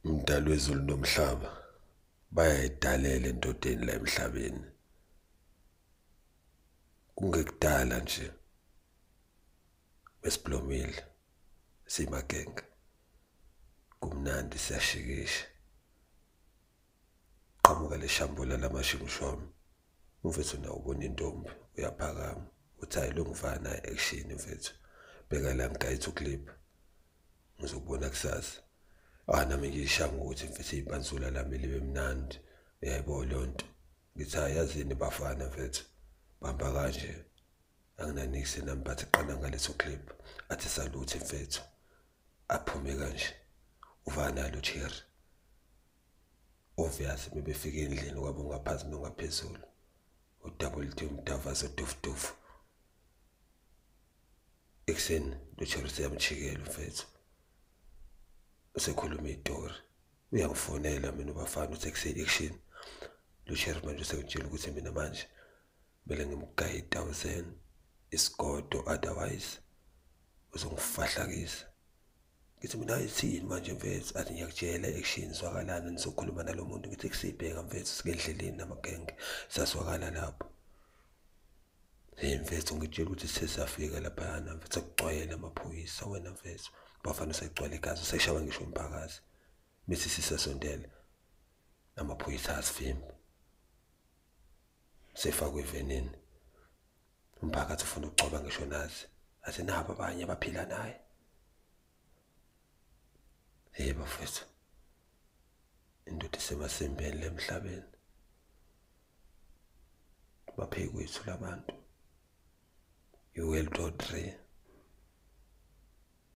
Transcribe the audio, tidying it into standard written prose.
Mdali wezulu nomhlaba, bayayidalela endodeni la emhlabeni. Kungekudala nje besiblomile siyimagenge, kumnandi siyashikisha. Qhamuka le shambula lamashimshwamu, umfethu nawe ubona intombi uyaphakama, uthi hhayi lo ngifana naye action mfethu, bheka la ngigaye i-two clip, ngizokubona kusasa. Ah nami ngiyishaya ngokuthi mfethu ipansula lami libe mnandi, uyayibona leyo nto. Ngithi hhayi yazini bafana mfethu, bamba kanje, anginaniksi nami but qala ngale-two clip, athi salute mfethu, aphume kanje, uvana nalo cherry. Obvious bebefika endlini kwabo ngaphansi nongaphezulu, u-double D umdavazo dufu. Ekuseni lo cherry useyamjikela mfethu, usekhuluma itori, uyangifonela mina ubafana uthi ekuse-action. Lo cherry manje usengitshela ukuthi mina manje kumele ngimgaye i-1000 isigodo, otherwise uzongifahlakisa. Ngithi mina hayi thini manje mfethu, athi ngiyakutshela action zwakalana nizokhuluma nalo muntu. Ngithi kusibheka mfethu, sikendleleni namagenge saswakala lapho. Hey mfethu, ngitshela ukuthi sesiyafika laphayana mfethu, sekugcwele amaphoyisa wena mfethu, bafana segcwele igazi, seshawa ngisho umphakathi. Mithi sisasondela amaphoyisa asivimba, sefakwe evenini, umphakathi ufuna ukugcoba ngisho nazi, athi nabo abanye abaphila naye. Hey bafethu, indoda isemasembeni lemhlabeni, baphekwethu labantu. You will do 3.